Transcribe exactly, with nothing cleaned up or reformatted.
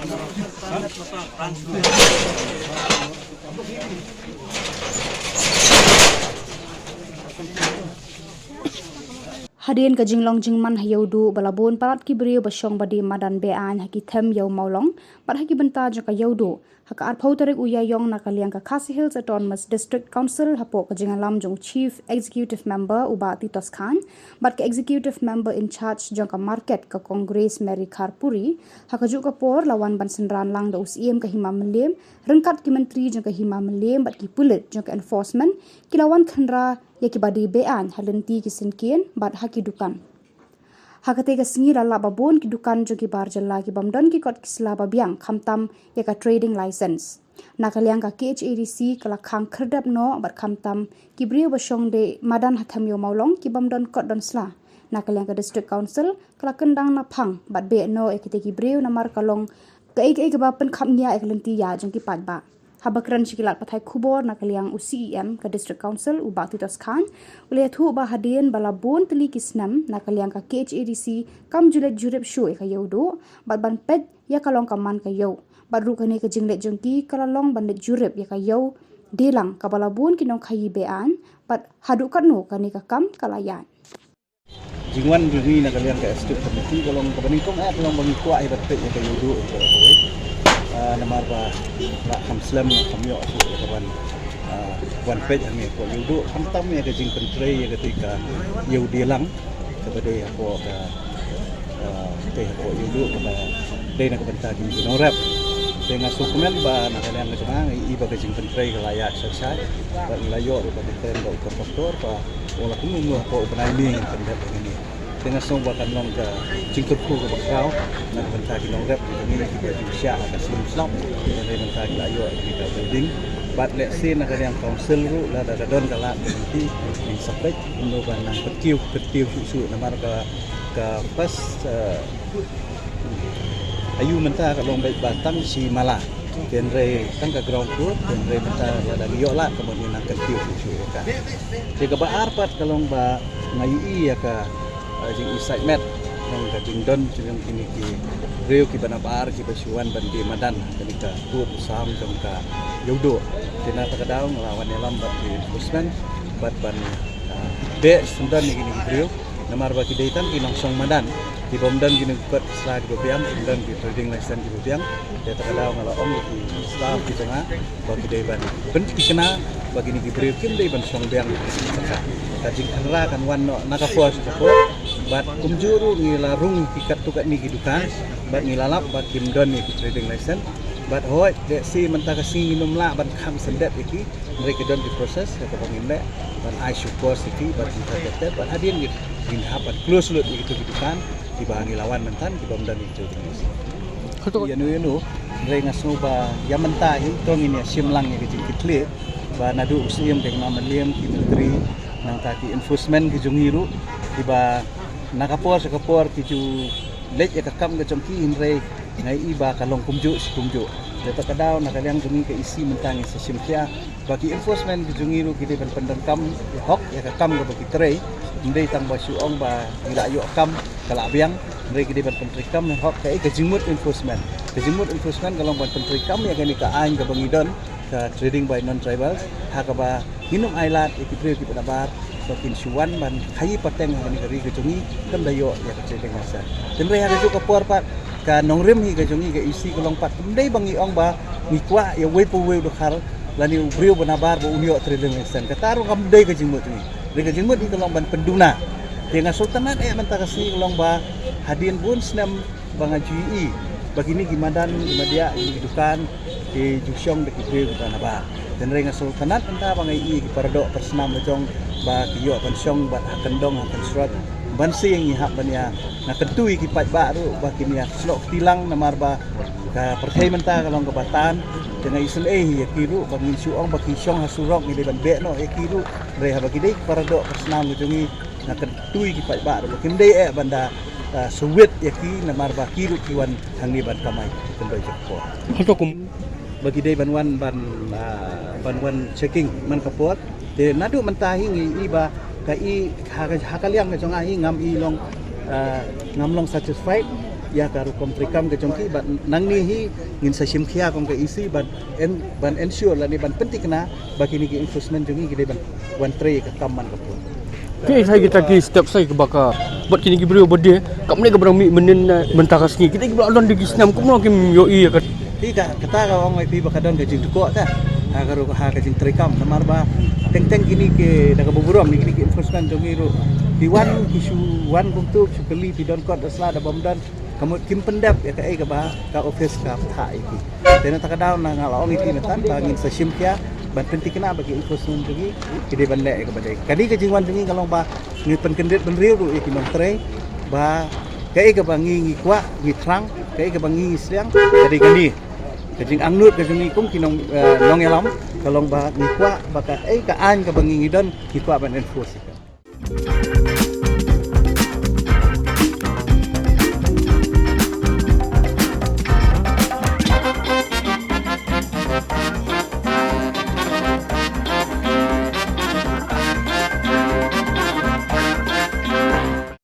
Hadien ka jinglong jingman ha Ïewduh, ba la bun palat ki briew ba shong ba die madan be-aiñ ha ki them Ïew Mawlong bad ha ki bynta jong ka Ïewduh. Ha ka arphew tarik u Ïaïong, na ka liang ka Khasi Hills Autonomous District Council, hapoh ka jingïalam jong u Chief Executive Member u Bah Titos Chyne bad ka Executive Member in Charge jong ka Market ka Kong Grace Mary Kharpuri, ha kajuh ka por la wan ban synran lang da u Syiem ka Hima Mylliem, ryngkat ki myntri jong ka Hima Mylliem bad ki pulit jong ka Enforcement, ki la wan khynra ïa kiba die be-aiñ ha lynti ki syngkien bad ha ki dukan. Ha katei ka sngi la lap ba bun ki dukan jong ki bar jylla ki bym don ki kot ki sla ba biang, khamtam ïa ka trading license. Na ka liang ka K H A D C ka la khang khyrdep noh bad khamtam ki briew ba shong die madan ha them Ïew Mawlong ki bym don kot don sla. Na ka liang ka District Council ka la kyndang naphang bad beh noh ïa kitei ki briew namar ka long kaei kaei kaba pynkhapngiah ïa ka lynti ïa jong ki paidbah. Haba kren sha ki lad pathai khubor na ka liang u C E M ka District Council u Bah Titos Chyne, u la ïathuh ba hadien ba la bun tylli ki snem na ka liang ka K H A D C kam ju leit jurip shuh ïa ka Ïewduh bad ban peit ïa ka long ka man ka ïew. Bad ruh kane ka jingleit jong ki ka la long ban leit jurip ïa ka ïew die lang kaba la bun ki nongkhaïi be-aiñ, bad haduh katno kane ka kam ka la ïaid. Jingwan jong ngi na ka liang ka Executive Committee ka long kaba nyngkong, eh, ka long ba ngi kwah ïa ban peit ïa ka Ïewduh ïa ka kawei. Ah, namar ba la kham slem, la kham ïoh shuh ïa ka ban, ah, wan peit hangne hapoh Ïewduh, khamtam ïa ka jingpyntrei ïa katei ka ïew die lang kaba dei hapoh ka, ah, tei hapoh Ïewduh kaba dei na ka bynta ki nongrep. Te nga sngewkmen ba na ka liang ka jong nga, nga ïohi ba ka jingpyntrei ka la ïaid shai, bad ngi la ïoh ruh ba ki kren bad u kontraktor ba u la kumno kumno hapoh u bnai May ngin pyndep ïa kine. Te nga sngew ba kan long ka jingkyrkhu kaba khraw na ka bynta ki nongrep jong ngi kiba ju shah ha ka Slim Slap, na ka bynta ki la ïoh ïa kane ka building. Bad lehse na ka liang council ruh lada ka don ka lad ka lynti, ngin sa peit kumno ban nang kyntiew kyntiew shuh shuh namar ka, ka first, eh, aïu mynta ka long beit ba tang shi mala. Hynrei tang ka ground floor, hynrei mynta lada ngi ïoh lad ka mut ngin nang kyntiew shuh shuh ïa ka. Te kaba ar pat ka long ba nga ïohi ïa ka, eh, jingïasaid met, long ka jingdon jong kine ki briew kiba nabar kiba shu wan ban die madan ha kane ka pud u sam jong ka Ïewduh. Te na kata ka daw nga la wan ïalam bad ki enforcement bad ban, eh, beh syndon ïa kine ki briew. Namar ba ki dei tang ki nongshong madan, ki bym don kine ki kot ki sla kiba biang, ki bym don ki trading license kiba biang. Te kata ka daw nga la ong ïa ki staff ki jong nga ba ki dei ban pynthikna ba kine ki briew kim dei ban shong biang. Ka jingkhynra kan wan noh na ka por sha ka por. Bad kumjuh ruh ngi la rung ki katto katne ki dukan bad ngi la lap ba kim don ïa ki trading license. Bad hooid, lehse mynta ka sngi ngim lah ban khang syndet ïa ki. Hynrei ki don ki process ïa kaba ngin leh ban ai shuh por sha ki bad ki, bad hadien ngin, ngin hap ban close lut ïa kito ki dukan kiba ngi la wan mynta ki bym don ïa kito ki. Ïa no ïa no, hynrei nga sngew ba ïa mynta hi to ngin ïa shim lang ïa ka jingkitkhlieh ba naduh u Syiem, ki Hima Mylliem, ki myntri, nangta ki enforcement ki jong ngi ruh, kiba na ka por sha ka por ki ju leit ïa ka kam ka jong ki, hynrei nga ïohi ba ka long kumjuh shi kumjuh. Te kata ka daw na ka liang jong ngi ka E C mynta ngi sa shim khia ba ki enforcement ki jong ngi ruh ki dei ban pyndonkam ïa hok ïa ka kam kaba ki trei. Ym dei tang ba shu ong ba ngi la ïoh kam ka la biang, hynrei ki dei ban pyntreikam ïa hok, kaei ka jingmut enforcement. Ka jingmut enforcement ka long ban pyntreikam ïa kane ka aiñ kaba ngi don, ka trading by non-tribals, ha kaba ngin ym ailad ïa ki briew kiba nabar ba kin shu wan ban khaïi pateng ha kane ka ri ka jong ngi, kam da ïoh ïa ka trading license. Hynrei ha kajuh ka por pat ka nongrim hi ka jong ngi, ka E C ka long pat, kam dei ba ngi ong ba ngi kwah ïa uwei pa uwei u dkhar lane u briew ba nabar ba un ïoh trading license. Kata ruh kam dei ka jingmut jong ngi. Hynrei ka jingmut hi ka long ban pynduna. Te nga sngewtynnat eh mynta ka sngi ka long ba hadien bun snem ba nga ju ïohi ba kine ki madan, ki madiah, kine ki dukan ki ju shong da ki briew kiba nabar. Hynrei nga sngewtynnat mynta ba nga ïohi ki paradoh parasnam la jong ba ki ïoh ban shong bad ha kyndong ha kynshrot. Ban sing ngi hap ban ïa, nga kyntu ïa ki paidbah ruh ba kin ïa snoh kti lang namar ba ka pyrthei mynta ka long kaba tan. Te nga isynei ïa ki ruh ba ngin shu ong ba ki shong ha surok ngi dei ban beh noh ïa ki ruh. Hynrei haba ki dei ki paradoh parasnam la jong ngi, nga kyntu ïa ki paidbah ruh ba kim dei eh ban da, ah, shu wit ïa ki namar ba ki ruh ki wan hangne ban kamai. Kyntu ïa ki por. Hato kum ba ki dei ban wan ban, ah, ban wan checking man ka por. Te naduh mynta hi ngi ïohi ba ka i ha ka, ha ka liang ka jong nga hi ngam i long, ah, ngam long satisfied. ïa ka rukom treikam ka jong ki, bad nangne hi ngin sa shim khia kum ka E C ban en, ban ensure lane ban pynthikna ba kine ki enforcement jong ngi ki dei ban wan trei ka kam man ka pun. Ki sa kita ki step sa ki ba ka bad kine ki briew ba dei kam ne ka brang mih mynnin, eh, mynta ka sngi kita ki ba don da ki snem kumno kim ïohi ïa ka. Ki ka kata ka ong ai phi ba ka don ka jingdukok ta ha ka ruh ha ka jingtreikam namar ba teng teng kine ki da ka burom ni kine ki enforcement jong ngi ruh ki wan ki shu wan kumtu shu kali phi don kot da sla da bom don. Ka mut kim pyndep ïa kaei kaba ka office ka pynthah ïa ki. Te na kata ka daw na nga la ong ïa ki mynta ba ngin sa shim khia ban pynthikna ba ki enforcement jong ngi ki dei ban leh ïa kaba dei. Ka dei ka jingwan jong ngi ka long ba ngi pynkyndit bynriew ruh ïa ki nongtrei ba kaei kaba ngi ngi kwah ngi thrang, kaei kaba ngi ngi sliang ka dei kane. Ka jingangnud ka jong ngi kum ki nong, eh, nongïalam ka long ba ngi kwah ba kaei ka aiñ kaba ngi ngi don ngi kwah ban enforce ïa ka.